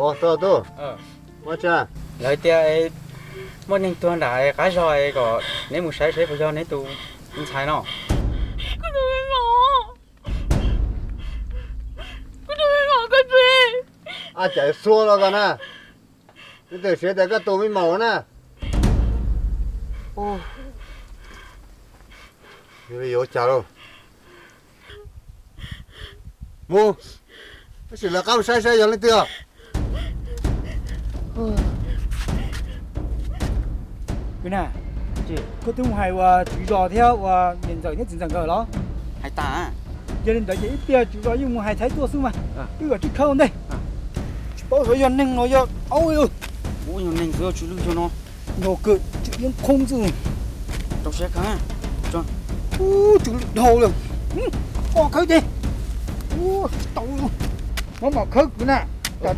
Ua txog tuaj, ua tsa. Lawv tias muaj neeg tuag nram qab zog es kom neb mus saib saib puas yog neb tus ntxhais no. Ab, cawm xua los koj na. Neb twb siv tias koj tus me maum na. Yuav cas lauj. Mus, tab sis lawv qab mus saib saib yog leej twg os. Kwv na, koj twb mus hais ua tswv zos thiab ua niam ntxawm thiab txiv ntxawm nkawd los? Hais tas. Yog li ntawd ces ib pliag tswv zos yeej mus hais Thaib tuaj xwb mas, wb kom tsib khawb ua ntej. Tsis paub xyov yog neeg los yog aub. Ua yog neeg xwb tsw lwj yog no. Nrog kawg tsw yeeb khoob xwb. Rau siab khawb. Ub, tsw lwj dhau lawm. Koj khawb ces. Ub, tsis tau. Muab mam khawb kwv na. Cas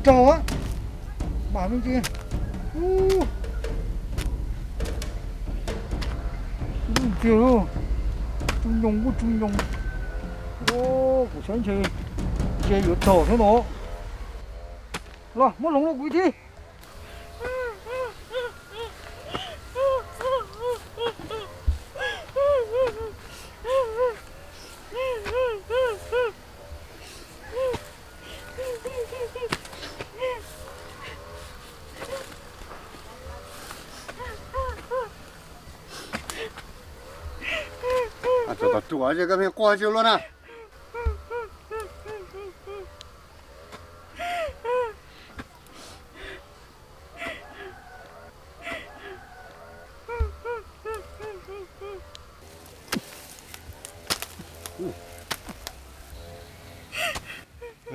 raug mam me ntsis. Ub, ntsia, tsw nyoos kuj tsw nyoos. Kuv saib ntshe ze yuav tog thiab no. Los muab hloov rau kuv ib thib. Txog tom ruam es koj pheej quaj tsiaj luaj na.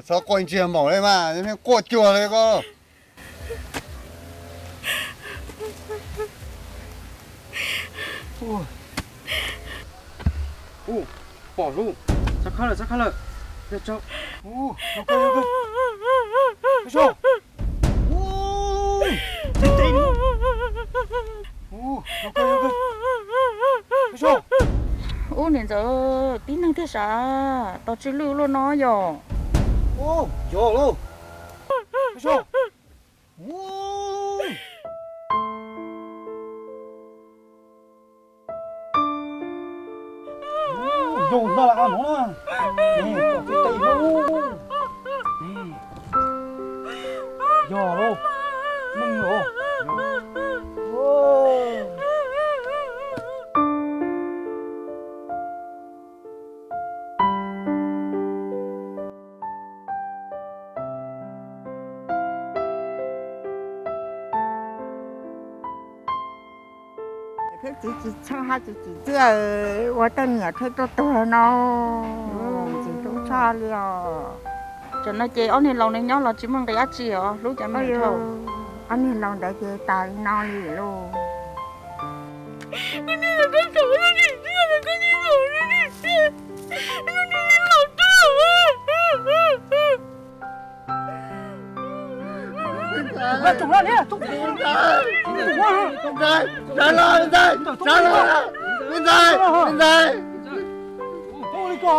Txhob quaj ntsia maum li mas, pheej quaj cuag li koj. Ub, pom lub, txhob khawb lawm, txhob khawb lawm. Ub, niam ntxawm, tib neeg thiaj sav, tos tsw lwj luaj no yom. Yog lauj. Zoo ntag a no na. Tom txij tes no. Yog lauj, neeg os. Thiab txiv tsis txheej haj tsis tsim txiaj, ua tej niam thiab tuaj tuag no, tsis hlub tshaj li os. Tam no ces ob niag laus ne nyob los tsis muaj nqis dab tsi os, hlub cov me nyuam dhau. Ob niag laus ntawd ces tas li no li lauj. Tus ntxhais, tus ntxhais, sawv los, me ntxhais, me ntxhais, me ntxhais. Ua li ko.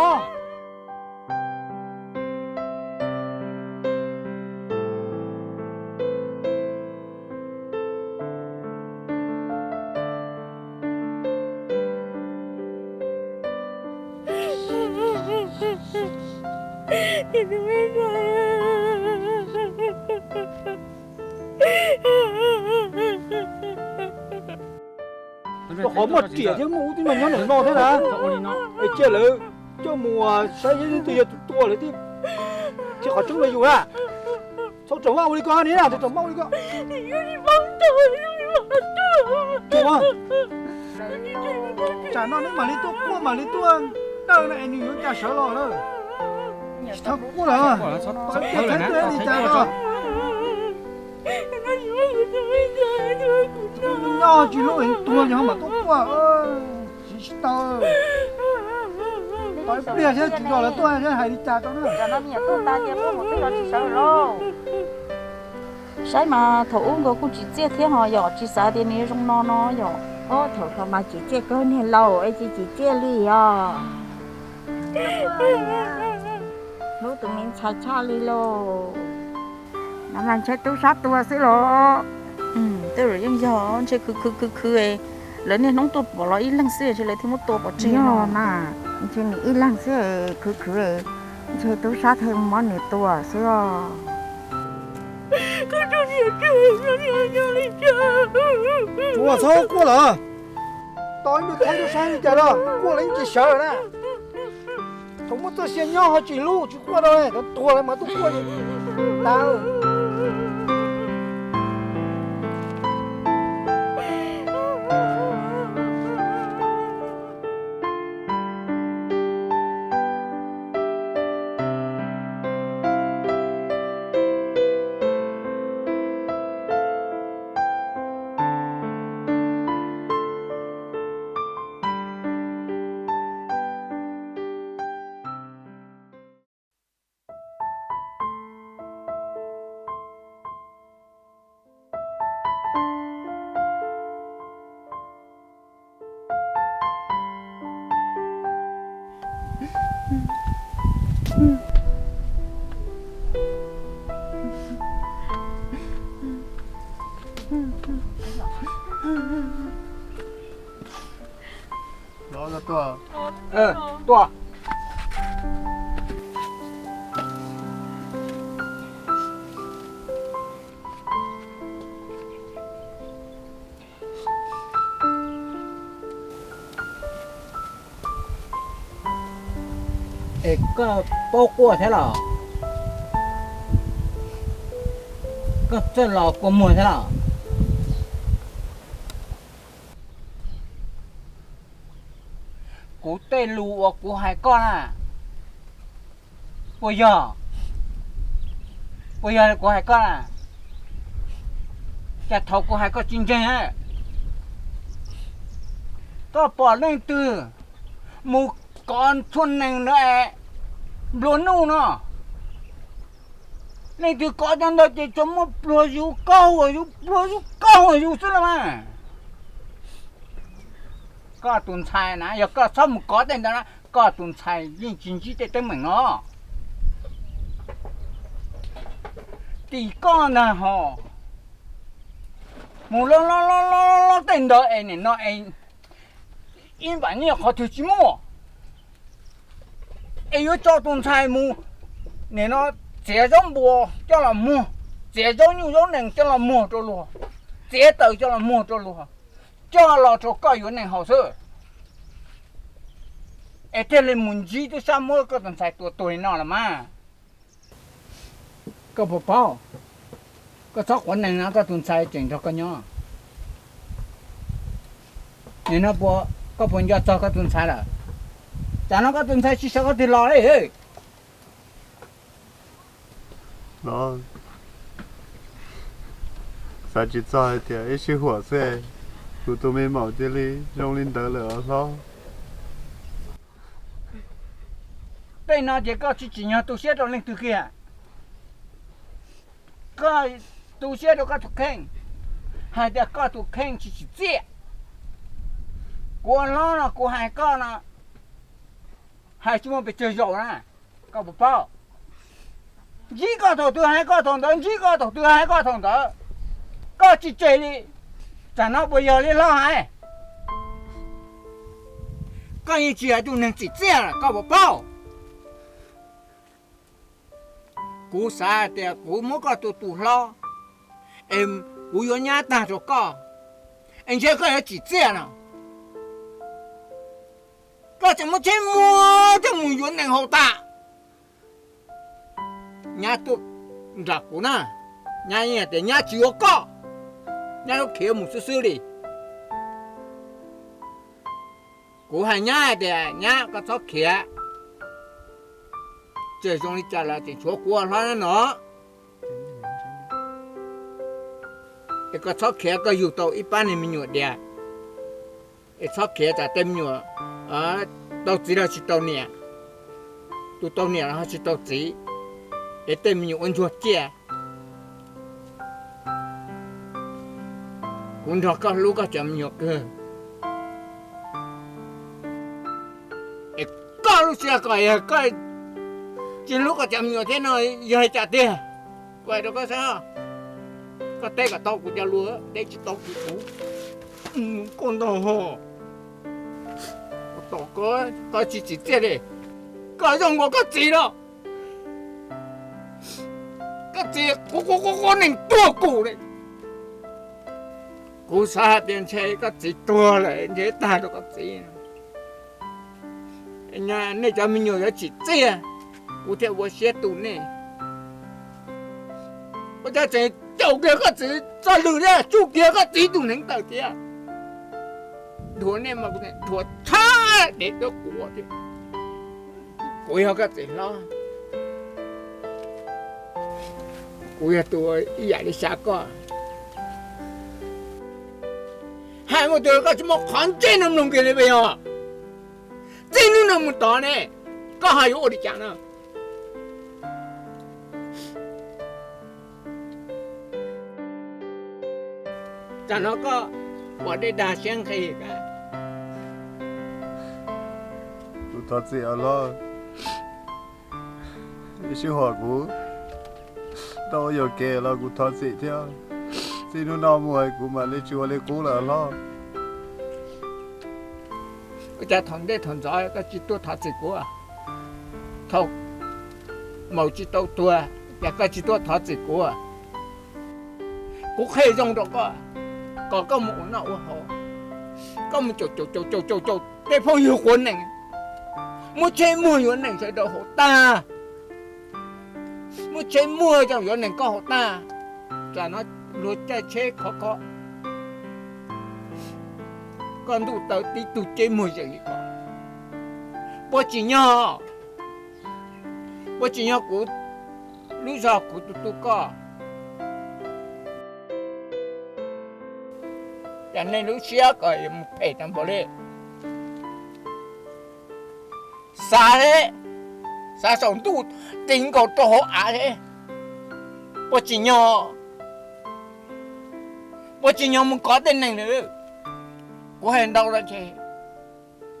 Rau qhov muaj riam thiab muaj ub tib no nyob ntawm no thiab na. Es cia lawv coj mus saib seb leej twg yog tus tua lawv thiab. Tsis qhov tseeb rau yus na. Txhob raug maj ua li ko ni na, txhob raug maj ua li ko. Tsam no neb mam li tuaj quaj mam li tuaj dawj na es nws yuav cas sawv los na. Tsis txhob quaj lawm, txhob quaj li cas los. Nyob tsis hlub tuag yog mam tuaj quaj. Tsis tsis tau. Tos ib pliag thiab tsis los lawv tuaj thiab hais li cas rau na. Saib mas thaum ub nkawd kuj tsim txiaj thiab ho yom, tsis xav tias nws zoo no no yom. Thaum thaum mas tsim txiaj kawg niag laus es tsis tsim txiaj li os. Hlub tus me ntxhais tshaj li lauj. No mas ntshe tub sab tua xwb los? Tej zaum yeej yog, ntshe khwv khwv khwv khwv, lawv niaj hnub tuaj pom los ib leeg xwb ntshe lawv thiaj muab tua pov tseg no na. Ntshe nws ib leeg xwb khwv khwv, ntshe tub sab thiaj muab nws tua xwb os. Tsuas txhob quaj lawm. Tos ib pliag thaij lub saib li cas los quaj los yeej tsis sawv na. Thaum muaj txoj sia nyob ho tsis hlub tsis quaj rau, thaum tuag lawm mas tuaj quaj tas. Tuaj. Es koj paub quaj thiab los? Koj txawj los kua muag thiab los? Kuv tej lus uas kuv hais koj na, puas yog? Puas yog kuv hais koj na? Cas thaum kuv hais koj tsis ntseeg? Koj pom leej twg mus kov tshuaj nees ntawd es nplua nuj no, leej twg kov cov ntawd ces tsuas muaj pluag yus kauj uas yus, pluag yus kauj uas yus xwb los mas. Koj tus ntxhais na, yog koj txhob mus kov tej ntawd na, koj tus ntxhais yeej tsis ntsib tej teeb meem no. Tim koj ntag ho mus lob lob lob lob tej ntawd es nim no es ib npam nyiaj qhov twg tsis muaj, es yuav tso tus ntxhais mus nim no txiav zaub npua coj los muag, txiav zaub nyuj zaub nees coj los muag rau luag, txiav taws coj los muag rau luag, coj los rau koj yuav neeg haus xwb, es thiaj li mus ntsib tub sab muab koj tus ntxhais tua tuag li no los mas. Koj puas paub, koj txhob quav neeg no koj tus ntxhais tseem nrog koj nyob. Nim no koj puas nco txog koj tus ntxhais lawm? Tsam no koj tus ntxhais tsis sawv qhov twg los li. Xav tsis txog hais tias ib sij huam xwb, kuv tus me maum cia li zoo li ntawd lawm os hlob. Tej no ces koj tsis tsim nyog tu siab rau leej twg kiag. Koj tu siab rau koj tus kheej, hais tias koj tus kheej tsis tsim txiaj. Kuv ua hlob no kuv hais koj no, hais tsis muaj pes tsawg zaus na, koj puas paub? Ntsib koj thaum twg hais koj thaum ntawd, ntsib koj thaum twg hais koj thaum ntawd, koj tsis tseg li. Tsam no puas yog li hlob hais? Koj yeej tsis yog tus neeg tsim txiaj, koj puas paub? Kuv xav hais tias kuv muab koj tua tus hlob, es kuv yuav nyab tag rau koj, es ntshe koj yuav tsim txiaj no. Koj tseem muab tsheb muag coj mus yuav neeg haus tas. Nyab tuaj nram kuv na, nyab yeej tias nyab tsis yuav koj, nyab lub khiav mus xwb xwb li. Kuv hais nyab hais tias nyab koj txhob khiav, tseem zoo li cas los tseem tshuav kuv ua hlob no. Es koj txhob khiav, koj yug tau ib pab niag me nyuam dias, es txhob khiav tsam tej me nyuam tau txiv los tsis tau niam, tus tau niam los ho tsis tau txiv, es tej me nyuam ua ntsuag ciaj. Kuv nrog koj hlub koj cov me nyuam kawg. Es koj lub siab ko yog koj tsis hlub koj cov me nyuam thiab no yog li cas tiag? Kuv hais rau koj xwb, koj teb kom tau kuv cov lus, teb tsis tau kuv, kuv mus koj ntag ho. Tom koj, koj tsis tsim txiaj li, koj zoo nkaus koj txiv los. Koj txiv quav quav quav neeg tuag kuv li. Kuv xav hais tias ntshe koj txiv tuag lawm, ntshe tag rau koj txiv. Nej cov me nyuam yuav tsim txiaj, kuv thiaj ua siab tu nej. Ua cas tseem caum kiag koj txiv txoj lw thiab tsuj kiag koj txiv tus hneev taw thiab. Dhuav nej mas kuv dhuav tshaj dev tuab quav thiab. Kuv yog koj txiv hlob, kuv yog tus ib yam li xyav koj. Hais mus tus koj tsis muaj qhov ntsej no mloog kiag li puas yog? Txij hnub no mus tod ne, koj ho yuav ua li cas no? Tam no koj ua dej dag siab nqhis. Kuv thov txim os hlob. Ib sij huam kuv tau ua yuam kev los kuv thov txim thiab. Txij hnub no mus kuv mam li tsis ua li qub lawm hlob. Ua cas thaum ntej thaum ntxov koj tsis tuaj thov txim kuv? Thaum maum tsis tau tuag, cas koj tsis tuaj thov txim kuv? Kuv qhia zoo rau koj, kom koj mus ua noj ua haus, koj mus caum caum caum caum caum caum tej phooj ywg quav nees, muab tsheb muag yuav nees sawv daws haus tag, muab tsheb muag zoo yuav nees koj haus tag. Tam no luag caij tsheb khov kho, koj ntuj taw tib tug ceb muag zeem li ko. Puas tsim nyog, puas tsim nyog kuv lub zog kuv tus tub koj? Cas nej lub siab kom mus phem tag npaum li? Xav thiab, xav saum ntuj ti nkaus rau hauv av thiab. Puas tsim nyog, puas tsim nyog mus kov tej neeg na? Kuv hais ntau no ces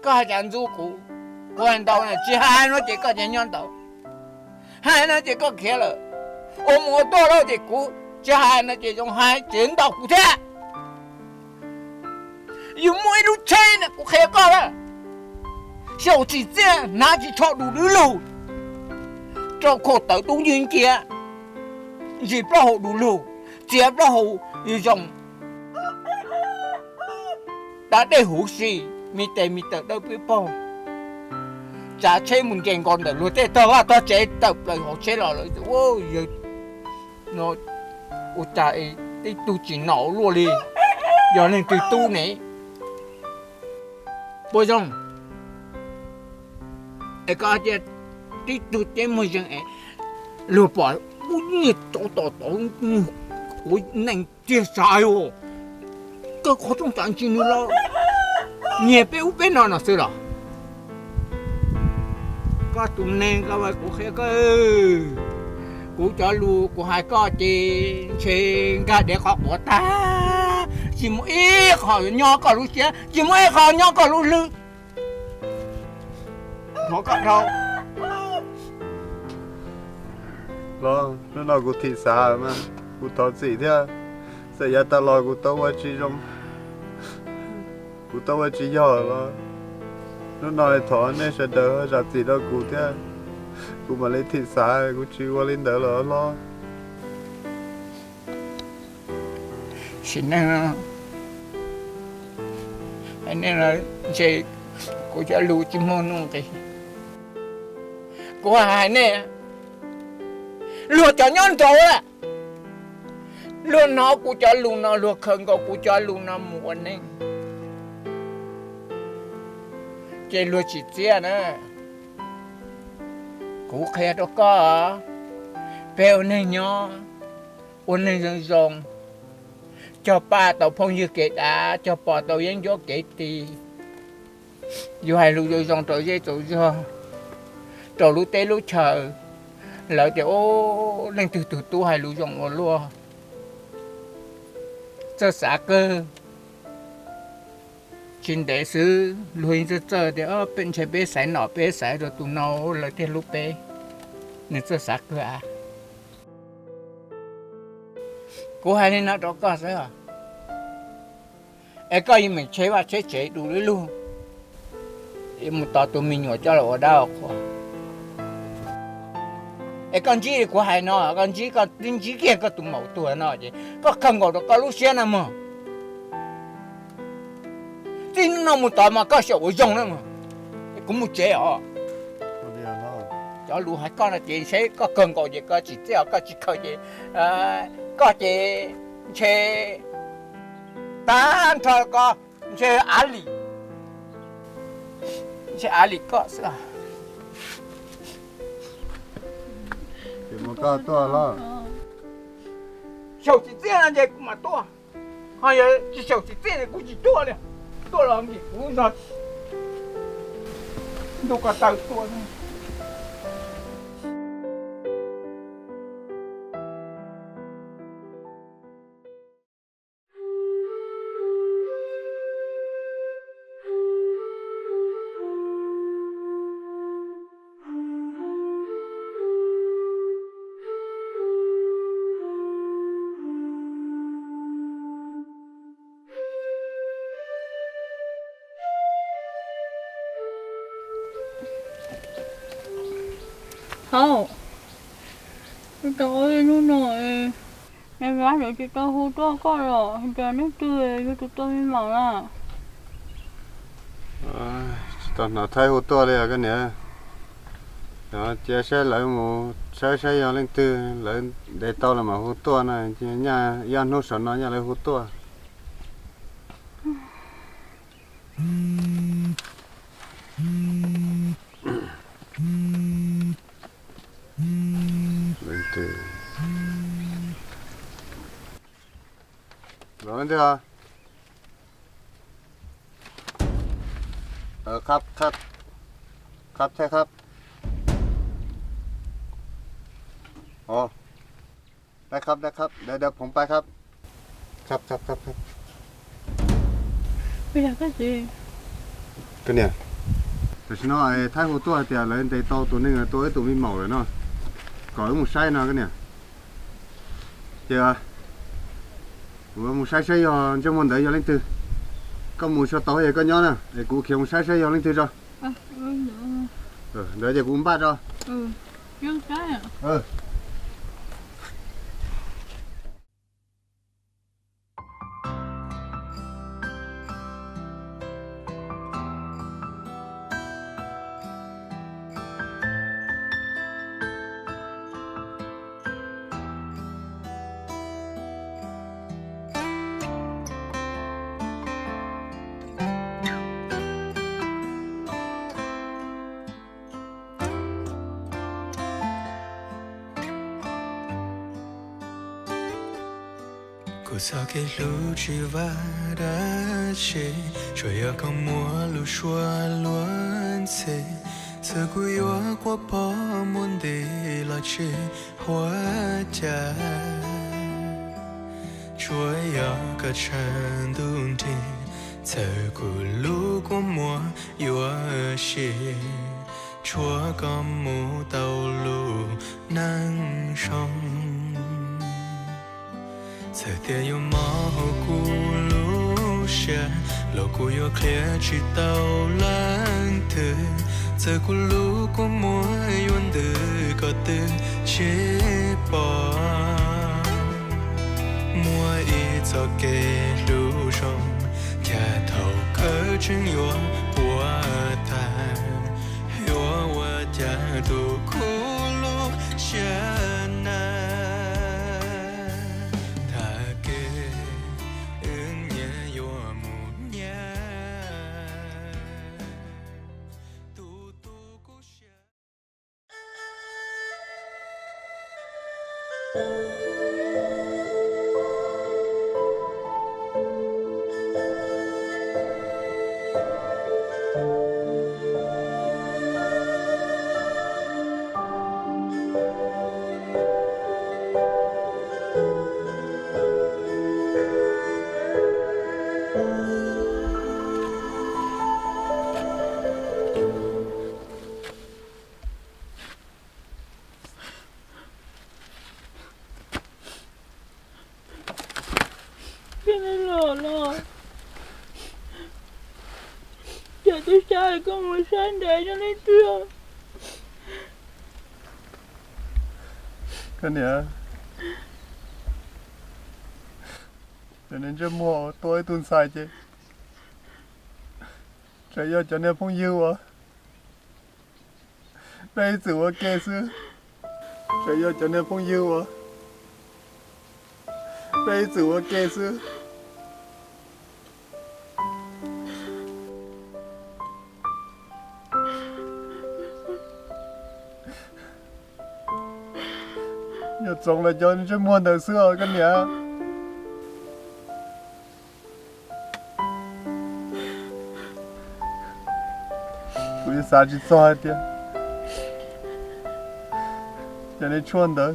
koj hais cas ntxub kuv, kuv hais ntau no tsis hais no ces koj ces nyob ntawd, hais no ces koj khiav lawm, ua mus ua tuaj lawm ces kuv tsis hais no ces zoo hais tsev ntau kuv thiab. Yus muaj ib lub tsheb na kuv qhia koj na, xyaum tsim txiaj hnav tsis tsho du lug lug, rau khau tawv dub nciab nciab, ntsis plaub hau du lug, txiav plaub hau zoo. Da dej huv si, me tes me taw dawb pib paug, tsav tsheb mus nres nkaus ntawm luag tej tog vaj tog tsev tawm plaws hauv tsheb los lawm. Yawg no ua cas tib tug tsis nom luaj li, yog leej twg tub ne? Puas zoo es koj cia tib tug ceb muag zeeg es luag pom ub niag tsov tom tod quav nees tiag sas os. Koj qhov rooj tsav ntsis nws los nyiag peb ub peb no no xwb los? Koj tus neeg koj, kuv qhia koj, kuv cov lus kuv hais koj ces ntshe nkag dev qhov quav tag, tsis muaj ib qho nyob koj lub siab, tsis muaj ib qho nyob koj lub hlwb. Thov koj dhau. Los hnub no kuv thim xav mas kuv thov txim thiab. Txawm yav tas los kuv tau ua tsis zoo, kuv tau ua tsis yog los, hnub no thov nej sawv daws zam txim rau kuv thiab. Kuv mam li thim xav, kuv tsis ua li ntawd lawm hlob. Sim neej, hais nej los ntshe kuv cov lus tsis muaj nuj nqis. Kuv hais nej, luag cov nyob nraud, luag hnov kuv cov lus no, luag khaws nkaus kuv cov lus no mus ua neej, ces luag tsim txiaj na. Kuv qhia rau koj, peb ua neeg nyob, ua neeg zoo zoo, cog paj tau phooj ywg kev dav, cog pos tau yeeb ncuab kev ti. Yus hais lus zoo zoo rau zej rau zog, rau lub teb lub chaw, lawv tias, ub, leej twg tus tub hais lus zoo ua luaj. Txawj xav kawg. Tsis ntev xwb luag yeej txawj txawj tias, peb ntshe peb xaiv nom peb xaiv rau tus no lawv thiaj hlub peb. Nws txawj xav kawg a. Kuv hais li no rau koj xwb, es koj yuav mus tsheb vaj tsheb tsev du lug lug, mus tos tus me nyuam coj los ua dab ua qhua. Es koj ntsib li kuv hais no, koj ntsib, koj ntsib kiag koj tus maum tuag no ces koj kawg nkaus rau koj lub siab na mog. Txij hnub no mus tod mas koj xyaum ua zoo na mog. Kuv mus tsev os. Cov lus hais koj no ces seb koj kawg nkaus ces koj tsis txiaj, koj tsis khaws ces koj ces ntshe tag nrho koj ntshe av li, ntshe av li koj xwb. Xyaum tsis txiaj no ces kuv mam tuaj, ho yog tsis xyaum tsis txiaj ces kuv tsis tuaj li. Tuaj los nkim kuv nrog ntuj ko taw tuaj. Hauv, kuv tau ua ib hnub no, es Vab tsis tau hu tuaj koj los hais tias leej twg yog tus tua me maum na. Tsis tau hnov Thaib hu tuaj li os koj niam. Cia saib lawv mus saib saib yog leej twg lawv ntes tau los mam hu tuaj na, nyaj ib ob hnub saum no nyaj lawv hu tuaj. Los leej twg os? Khab, khab, khab, thej khab. Ồ, đây khab, đây khab, để, để phóng pais khab. Khab, khab, khab, khab. Koj niam, tam sim no Thaib hu tuaj hais tias lawv ntes tau tus neeg tua ib tus me maum lawm no, kom wb mus saib no koj niam. Ces kuv mus saib saib yog ntsej muag ntawd yog leej twg. Koj mus tso tau es koj nyob na, es kuv khiav mus saib saib yog leej twg tso. Ntawd ces kuv npaj tso. Kuv txoj kev hlub tsis vaj dab tsi, tsuas yog koj muaj lub suab luag ntxhi. Txawm kuv yuav quaj poob muaj nti los tsis huaj cas, tsuas yog koj tshav ntuj nrig. Txawm kuv lub kua muag yuav sim, tshuav koj mus tau lub neej zoo. Txawm tias yuav mob hauv kuv lub siab, los kuv yuav qhia tsis tau leej twg. Txawm kuv lub kua muag yuav ntws kom twg tsis pom, muaj ib txoj kev hlub zoo, cas thaum kawg tseem yuav puas tas. Yuav ua cas tus kuv lub siab na, tag kis wb nyias yuav mus nyias. Tus tu kuv siab. Tub Sab, koj mus saib nraim rau leej twg? Koj niam, cov niag ntsej muag tua ib tug ntxhais ces tseem yog cov niag phooj ywg uas peb ib txwm ua ke xwb. Tseem yog cov niag phooj ywg uas peb ib txwm ua ke xwb. Yog txoov lawv cov ntsej muag ntawd xwb os koj niam. Kuv yeej xav tsis txog hais tias cov niag tshuaj ntawd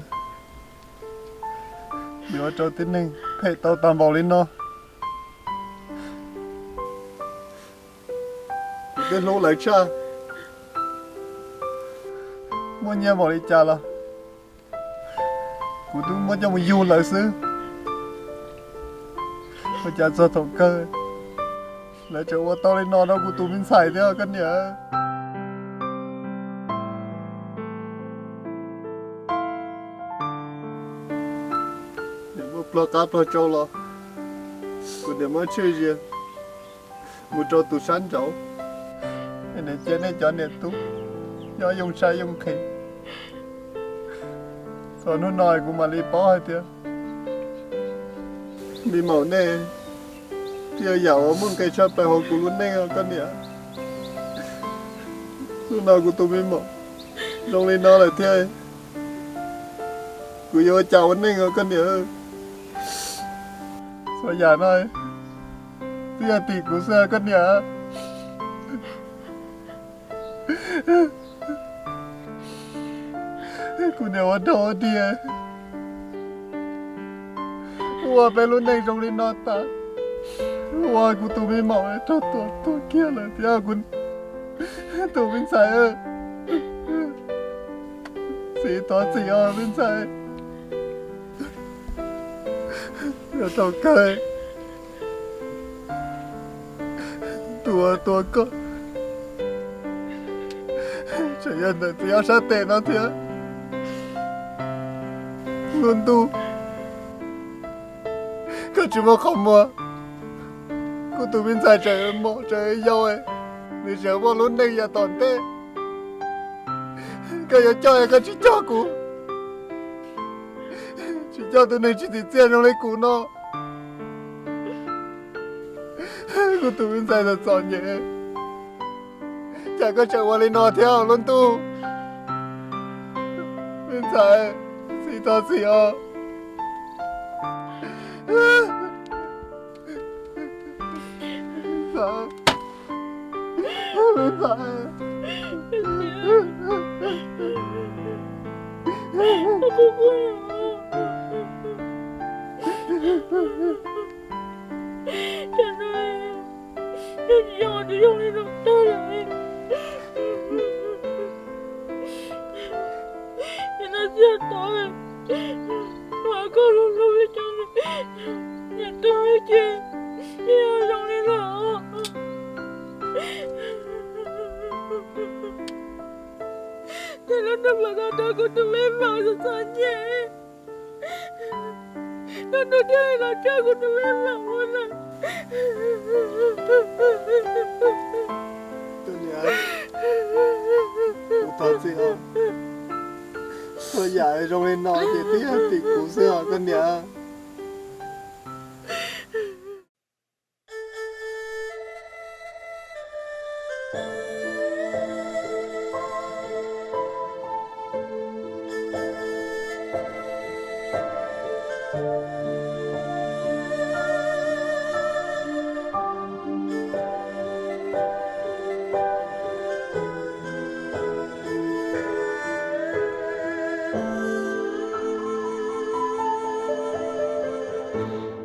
yuav ua rau tib neeg phem tau tag npaum li no. Kuv twb hlub lawv tshaj, muaj nyiaj npaum li cas los kuv twb muab coj mus yug lawv xwb. Ua cas txog thaum kawg lawv tseem ua tau li no rau kuv tus me ntxhais thiab koj niam. Niam muab pluag qab pluag tsau los, kuv niam muab tswj zias mus rau tus sab nraud. Niam cia nej cov niam tub nyob yoo tshaj yoo nqhis. Txog hnub no kuv mam li paub hais tias me maum nej thiaj yam uas muaj nqis tshaj plaws hauv kuv lub neej os koj niam. Hnub no kuv tus me maum zoo li no lawm thiab, kuv yuav ua cas ua neej os koj niam. Txhua yam no twb yog tim kuv xwb koj niam. Kuv niam ua dog ua dig ua peb lub neej zoo li no tas, ua kuv tus me maum raug tua tuag kiag lawm thiab kuv tus me ntxhais. Txiv thov txim os me ntxhais. Yog thaum kawg tus uas tua koj tseem yog ntawm txiv ob sab tes no thiab. Lub ntuj, koj tsis muaj qhov muag, kuv tus me ntxhais tseem mom tseem yau, nws tseem muaj lub neej yav tom ntej. Koj yuav coj es koj tsis coj kuv, tsis coj tus neeg tsis tsim txiaj zoo li kuv no. Kuv tus me ntxhais txom txom nyem, cas koj tseem ua li no thiab lub ntuj? Me ntxhais, txiv thov txim os. Me ntxhais, me ntxhais, tsis zoo li no tag lawm. Nim no txiv tov, mas koj hlub hlub peb cov niam tub ces yeej zoo li lawm. Ces lub ntuj pom tau rau kuv tus me maum txom txom nyem, lub ntuj thiaj li los tshaj kuv tus me maum ua na. Koj niam, kuv thov txim os. Txhua yam zoo li no ces twb yog tim kuv xwb os koj niam.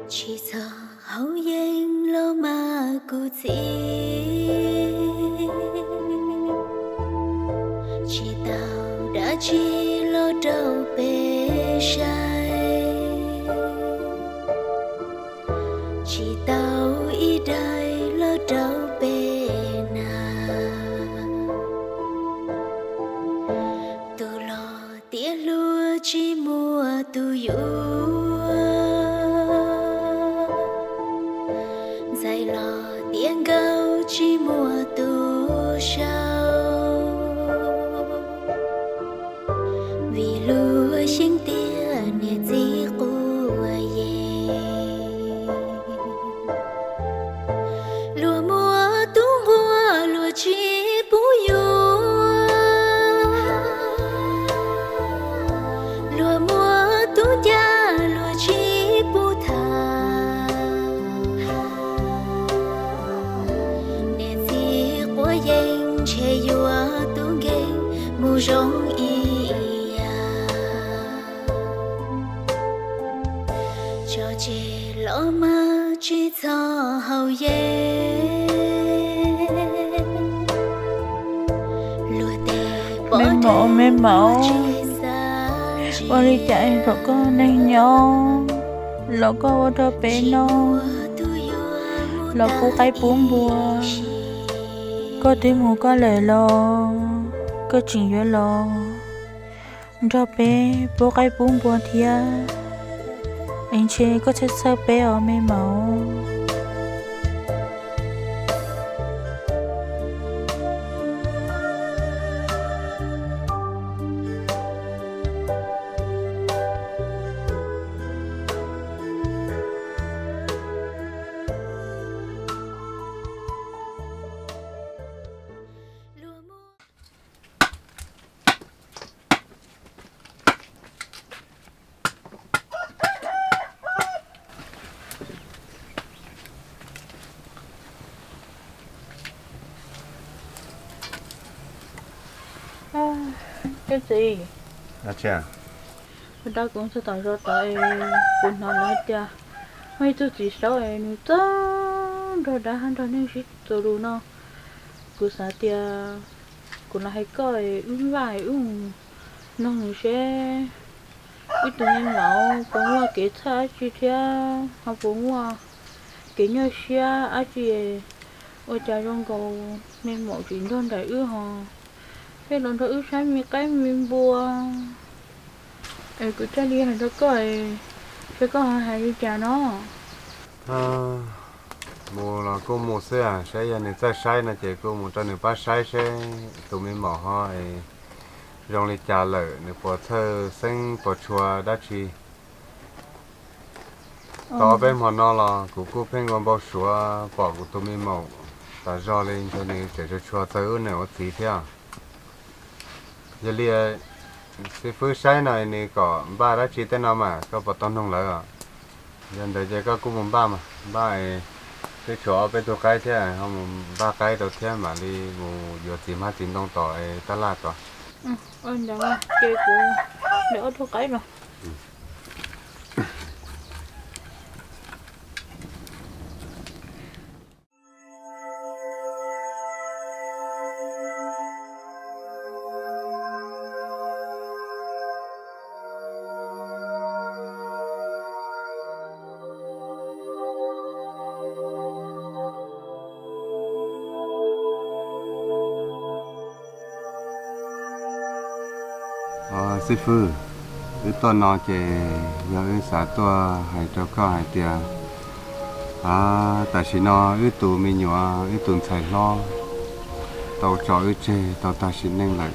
Tsis txhob haus yeeb los mas kuv txiv, tsis tau dab tsi los rau peb saib, tsis tau ib daim los rau peb na. Yeej ntshe yuav tub nkeeg mus zoo ib yam. Tso tseg los mas tsis txhob haus yeeb. Luag tej pov, me maum, ua li cas kom koj neeg nyob los koj ua rau peb noj, los pub qaib pub npua, koj twb mus koj lawm los koj tseem yuav los nrog peb pub qaib pub npua thiab. Es ntshe koj txhawj txhawj peb os me maum. Txiv, kuv dab kuv txog tom zos tod es kuv hnov lawv hais tias muaj ib tug txiv saub es nws txawj nrog dab nrog neeg sib txuas lus no. Kuv xav tias kuv los hais koj es wb vaj es wb mus noog nws seb wb tus me maum puas muaj kev txhawj dab tsi thiab ho puas muaj kev nyuaj siab dab tsi, ua cas zoo nkaus me maum tsis nrog nraim wb ho pheej los nrog wb saib me qaib me npua. Es kuv thiaj li hais rau koj, seb koj ho hais li cas no. Mus los kuj mus xwb, saib yog nws txawj saib no ces kuj mus rau nws pab saib seb tus me maum ho es zoo li cas lawm, nws puas txhawj xeeb puas tshua dab tsi. Tau ob peb hmo no los kuv kuj pheej ua npau suav pom kuv tus me maum tas zog li, ntshe nws tseem tshua txawj ua niam ua txiv thiab. Yog li xib fwb saib no nws kom npaj dab tsi tej no mas koj puas tau noog lawv os? Yog ntawd ces koj kuj mus npaj mas, npaj, twb tshuav ob peb tug qaib thiab, ho mus npaj qaib rau thiab mam li mus yuav txiv hmab txiv ntoo tom tab laj tod. Ces kuv de ob tug qaib no. Xib fwb, wb tuaj no ces yog wb xav tuaj hais rau koj hais tias, tam sim no wb tus me nyuam, wb tus ntxhais hlob tau tso wb tseg tau tag sim neej lawm,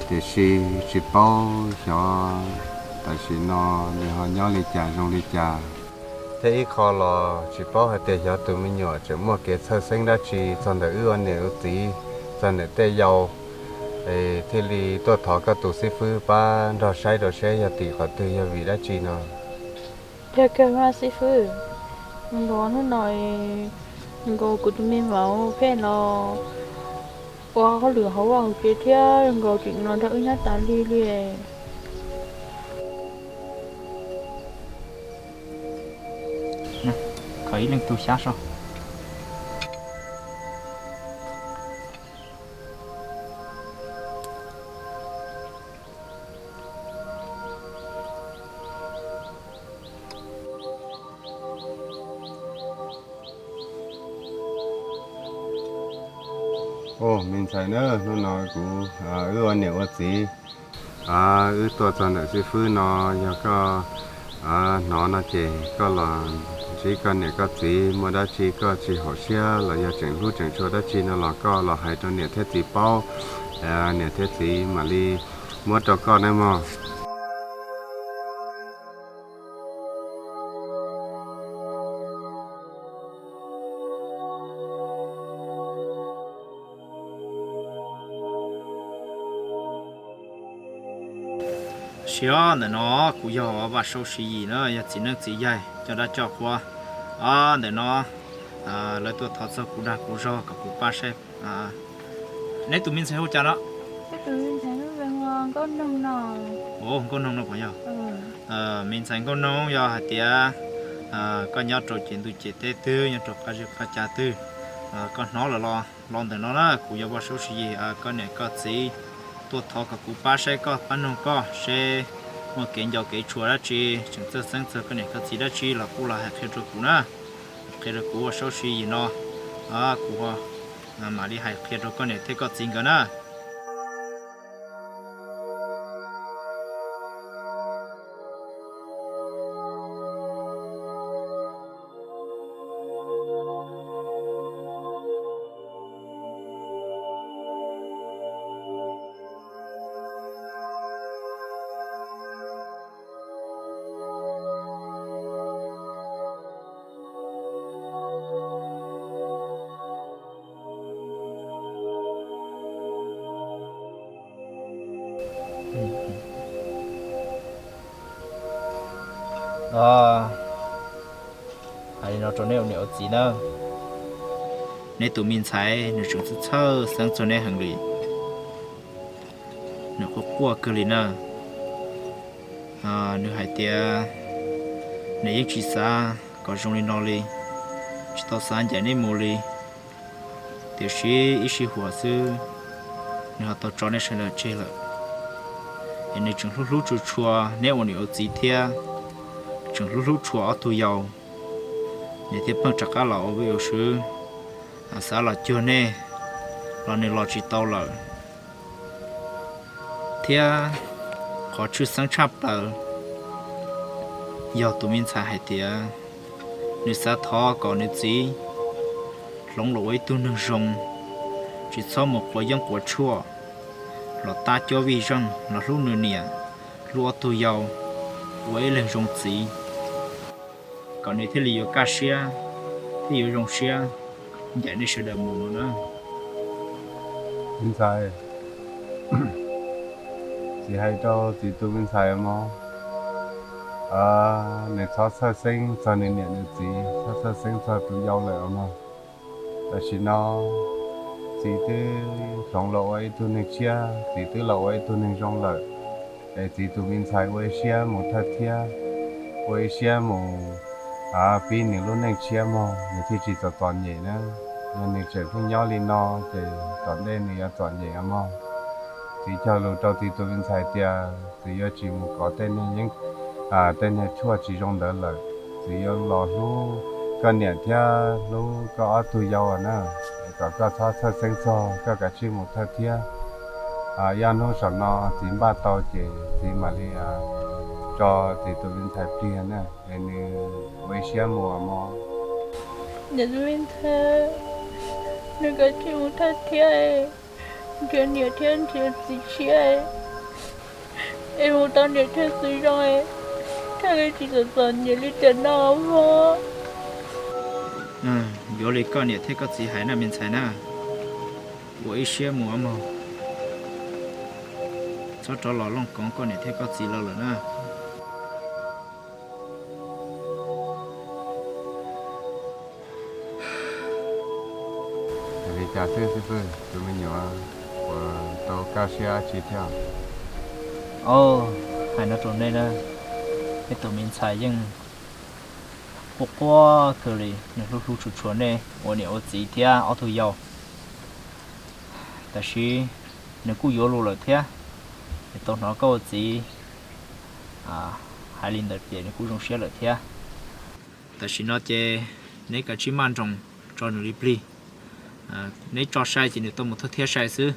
tiam sis tsis paub xyov tam sim no nws ho nyob li cas zoo li cas. Thiab ib qho los tsis paub hais tias xyov tus me nyuam tseem muaj kev txhawj xeeb dab tsi txog ntawm wb ua niam ua txiv, txog ntawm tej yau, es thiaj li tuaj thov koj tus xib fwb pab nrog saib rau seb yog tim qhov twg yog vim dab tsi no. Yog kawg mas xib fwb, nkaus hnub no nkaus kuv tus me maum pheej los ua hauj lwm hauv vaj hauv tsev thiab nkaus tseem los nrog wb nyob tas li li. Kho ib leeg tug xyab so. Ua me ntxhais na, hnub no kuv, wb ua niam ua txiv, wb tuaj txog ntawm xib fwb no, yog koj hnov no ces koj los ntsib koj niam koj txiv, muaj dab tsi koj tsis haum siab los yog tseem hlub tseem tshua dab tsi no los koj los hais rau niam thiab txiv paub, niam thiab txiv mam li muab rau koj nawb mog. Siab ntawm no kuv yog Vaj Saub Siv Yim na, yog txiv neeb txiv yaig coj dab coj qhuab. Ntawm no Lawv tuaj thov txog kuv dag kuv zog kom kuv pab saib. Neb tus me ntxhais hu cas no? Nkauj Noog no puas yog? Me ntxhais Nkauj Noog, yog hais tias koj nyob rau ces ntuj ces teb twg, nyob rau qab zej qab ca twg, koj hnov lawm los los ntawm no na, kuv yuav ua saub si yig koj niam koj txiv tuaj thov kom kuv pab saib koj, pab noog koj seb muaj kev nco kev tshua dab tsi, tseem txawj xeeb txog koj niam koj txiv dab tsi los kuj los hais qhia rau kuv na. Qhia rau kuv ua saub si yig no, kuv mam li hais qhia rau koj niam thiab koj txiv nkawd na. Hais li no rau neb ua niam ua txiv na, neb tus me ntxhais nws tseem txawj txhawj xeeb txog neb heev li, nws quaj quaj kawg li na. Nws hais tias nws yeej tsis xav kom zoo li no li, tsis tau xav ncaim neb mus li, tiam sis ib sij huam xwb nws ho tau tso neb sawv daws tseg lawm. Es nws tseem hlub hlub tshua tshua neb ua niam ua txiv thiab, tseem hlub hlub tshua ob tug yau, nws thiaj pheej rov qab los ua vij ua sub, xav los cuag nej los nws los tsis tau lawm. Thiab qhov tshwj xeeb tshaj plaws yog tus me ntxhais hais tias nws xav thov kom nws txiv hloov los ua ib tug neeg zoo, tsis txhob mus quav yeeb quav tshuaj, los tab cuab vij zeej, los hlub nws niam, hlub ob tug yau, ua ib leeg zoo txiv, kom nws thiaj li yuav kaj siab thiab yuav zoo siab ncaim nej sawv daws mus no na. Me ntxhais, txiv hais rau txiv tus me ntxhais mog, nws txhob txhawj xeeb txog nws niam nws txiv, txhob txhawj xeeb txog tus yau lawm mog. Tam sim no txiv twb hloov los ua ib tug neeg tshiab, txiv twb los ua ib tug neeg zoo lawm, es txiv tus me ntxhais ua ib siab mus thawj thiab, ua ib siab mus pib nws lub neej tshiab mog, nws thiaj tsis txom txom nyem na. Yog nws tseem pheej nyob li no ces tom ntej nws yuav txom nyem mog. Txiv cog lus rau txiv tus me ntxhais tias txiv yuav tsis mus kov tej neeg yeeb, tej neeg tshuaj tsis zoo ntawd lawm. Txiv yuav los hlub koj niam thiab hlub koj ob tug yau na, kom koj txhob txhawj xeeb txog, koj kav tsij mus thawj thiab. Yog hnub saum no txiv npaj tau ces txiv mam li tso txiv tus me ntxhais plig na, es nws ua ib siab mus mog. Niam tus me ntxhais, nws kav tsij mus thawj thiab, nrhiav niam thiab nrhiav txiv tshiab, es mus tau niam thiab txiv zoo, thiaj li tsis txom txom nyem li tiam no mog. Yuav li koj niam thiab koj txiv hais na me ntxhais na, ua ib siab mus mog, txhob rov los looj koov koj niam thiab koj txiv lawm na. Li cas xwb xib fwb, tus me nyuam puas tau kaj siab dab tsi thiab? Hais no rau nej na, nej tus me ntxhais yeej quaj quaj kawg li, nws hlub hlub tshua tshua nej ua niam ua txiv thiab ob tug yau. Tab sis nws kuj yuav lus lawm thiab, nws tau hnov koj ua txiv hais li ntawd ces nws kuj zoo siab lawm thiab. Tam sim no ces neb kav tsij maj nroos tso nws li plig. Neb tso sai ces nws tau mus thawj thiab sai xwb.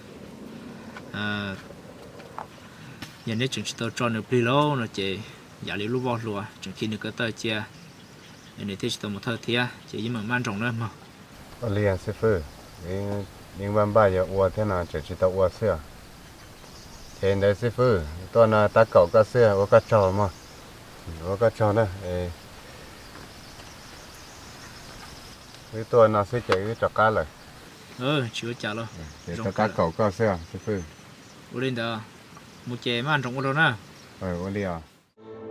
Yog neb tseem tsis tau tso nws plig lauj no ces yam li lub voj hlua tseem khi nws ko taw cia, nws thiaj tsis tau mus thawj thiab ces yeej meem maj nroos na mog. Ua li xib fwb, yeej npaj npaj yuav ua thiab no tseem tsis tau ua xwb os. Ces ntawd xib fwb, tuaj no tab kaum koj xwb, ua koj tsaug mog. Ua koj tsaug na. Wb tuaj no xwb ces wb rov qab lawm. Tsis ua cas los. Ces tab kaum koj xwb xib fwb. Ua li ntawd, mus ces maj nroos ua rau na. Ua li os.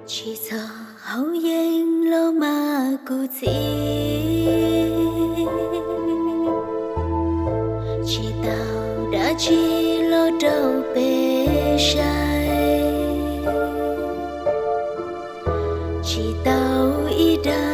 Tsis txog hauv yeeb los mas kuv txiv. Tsis tau dab tsi los rau peb saib, tsis tau ib dag